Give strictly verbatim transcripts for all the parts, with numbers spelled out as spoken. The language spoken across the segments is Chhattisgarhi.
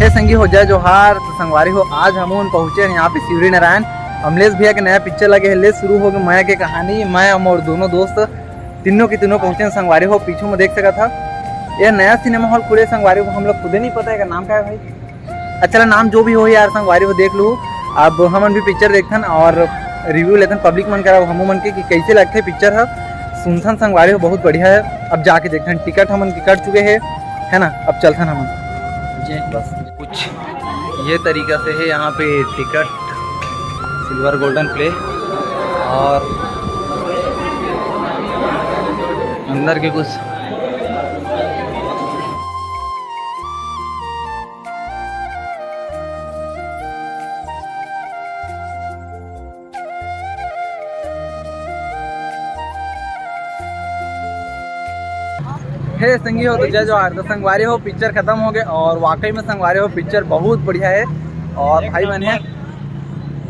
ए संगी हो, जय जोहार। तो संगवारी हो, आज हमन पहुंचे हैं यहाँ पे शिवरी नारायण। अमलेश भैया के नया पिक्चर लगे है, ले शुरू हो गए मया के कहानी। मैं हम और दोनों दोस्त, तीनों के तीनों पहुंचे हैं संगवारी हो। पीछू में देख सका था, ये नया सिनेमा हॉल खुले संगवारी हो, हम लोग खुदे नहीं पता है नाम क्या है भाई। अच्छा, नाम जो भी हो यार संगवारी हो, देख लू। अब हमन भी पिक्चर देखथन और रिव्यू लेथन पब्लिक मन करा, हमू मन के कि कैसे लगथे पिक्चर ह। सुनथन संगवारी हो, बहुत बढ़िया है। अब जाके देखथन, टिकट हमन के कट चुके हैं, है ना। अब चलथन हमन। जी। बस कुछ ये तरीका से है यहाँ पे टिकट, सिल्वर गोल्डन प्ले, और अंदर के कुछ हे संगी हो, तो जय जोहार। तो संगवारी हो, पिक्चर खत्म हो गए और वाकई में संगवारी हो, पिक्चर बहुत बढ़िया है। और भाई मन है,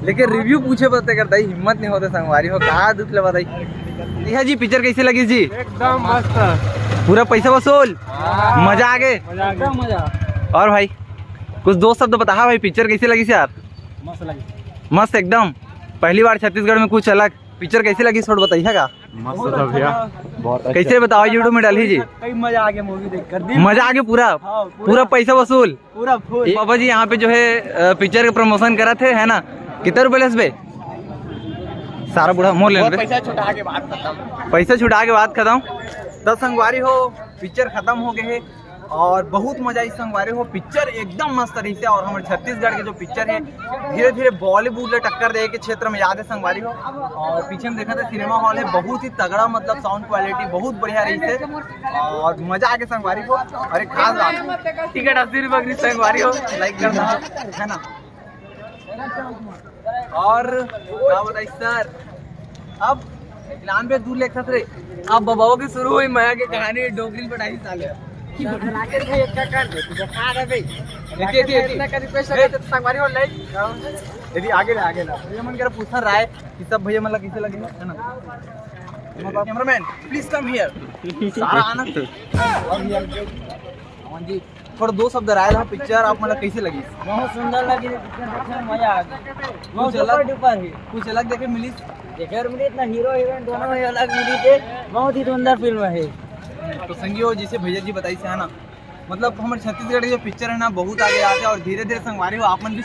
लेकिन रिव्यू पूछे बर तेकर दाई हिम्मत नहीं होते संगवारी हो, का दुख ले बताई। नेहा जी, पिक्चर कैसे लगी जी? एकदम मस्त। पूरा पैसा वसूल? हाँ। मजा आ गए? मजा आ गया। एकदम मजा। और भाई, कुछ दो शब्द बता भाई, पिक्चर कैसे लगी यार? मस्त लगी। मस्त एकदम। पहली बार छत्तीसगढ़ में कुछ अलग। पिक्चर कैसे लगी, थोड़ा बताइए का? मस्त था भैया, बहुत अच्छा। कैसे बताओ, YouTube में डाली जी। कई मजा आ गया मूवी देखकर, दिल मजा आ गया पूरा? हाँ, पूरा। पूरा पैसा वसूल? पूरा फुल। बाबा जी यहाँ पे जो है, अ, पिक्चर के प्रमोशन करा थे, है ना? कितना रुपए लेस बे? सारा बूढ़ा मोर लेन बे। पैसा छुटा के बाद खत्म। पैसा छुटा के बाद खत्म। तो संगवारी हो, पिक्चर खत्म हो गए है और बहुत मजा आई संगवारी हो। पिक्चर एकदम मस्त रही से और हमारे छत्तीसगढ़ के जो पिक्चर है, धीरे धीरे बॉलीवुड ले टक्कर दे के क्षेत्र में याद है संगवारी हो। और पीछे में देखा था सिनेमा हॉल है, बहुत ही तगड़ा, मतलब साउंड क्वालिटी बहुत बढ़िया रही से और मजा आके संगवारी हो। और एक खास बात, टिकट अस्सी रुपये की संगवारी हो, लाइक करना है ना। और का बताई सर, अब लान पे दूर लेखत रे। अब बबाओ के शुरू हुई मया के कहानी, डोकरी पढ़ाई साले। राकेश भाई, एक कर दे, तू बता दे भाई। देखिए, देखिए, देखिए। इतना का रिक्वेस्ट है, तो संगवारी हो लाइक। यदि आगे ला, आगे ला। ये मन कर पूछना राय कि सब भैया मतलब कैसे लगे, है ना? Cameraman, please come here. सारा आनंद। और हियर, अमन जी, थोड़ा दो शब्द राय रहा, पिक्चर आप मतलब कैसे लगी? बहुत सुंदर लगी, पिक्चर देखने में मजा आ गया। बहुत कुछ अलग, सुपर डुपर है। कुछ अलग देखे मिली? देखे और मिली, इतना हीरो हीरोइन दोनों ही अलग मिली थे, बहुत ही सुंदर फिल्म है। तो संगी हो, जैसे भैया जी बताई से है ना, मतलब हमारे छत्तीसगढ़ के जो पिक्चर है ना, बहुत आगे आते हैं और धीरे धीरे संगवारी हो आप मन भी